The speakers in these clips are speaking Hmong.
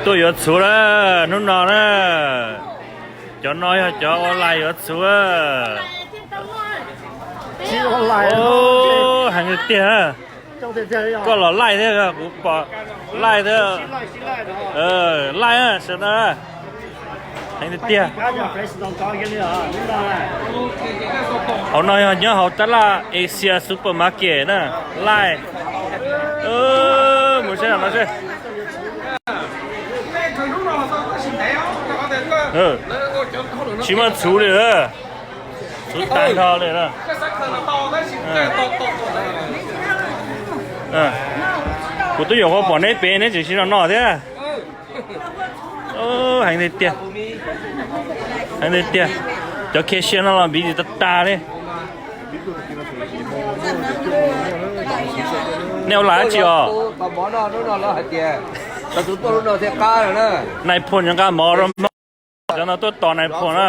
Tuaj yuav txhuv na, hnub no na. Cov no yog cov ua lais yuav txhuv. Heev tiag tiag. Koj los laij thiab, kuv pom laij thiab. Laij sawv daws. Heev tiag tiag. Hauv no yog nyob hauv tab laj Asia Supermarket na. Laij. Mus seb no seb. Tsis muaj txhuv li. Txhuv tag nrho li. Kuv twb yuav ua pom neb pem neb tseem siv no no thiab. Heev tiag tiag. Heev tiag tiag. Cov cashier no los npiv tsis tag tag li. Nej ua lais dab tsi os? Nais phoo nqa mov rau mog. Cov no tuaj tos nais phoo na.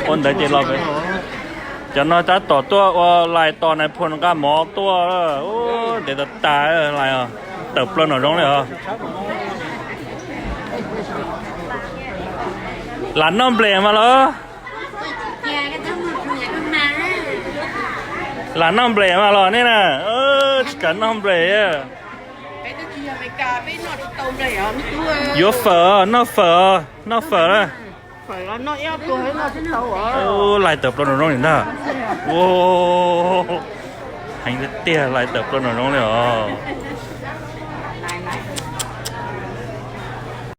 Ua ntawd ces los, cov no tab tom tuaj ua lais tos nais phoo nqa mov tuaj. Ntev tas tas lais os. Tawm plaws nram zoov li os. Lam noj nplej mas los? Lam noj nplej mas los nej na? Tsis kam noj nplej. Yuav fawm, noj fawm, noj fawm na. Lais tawm plaws nram zoov li ntag. Heev tiag tiag, lais tawm plaws nram zoov li os.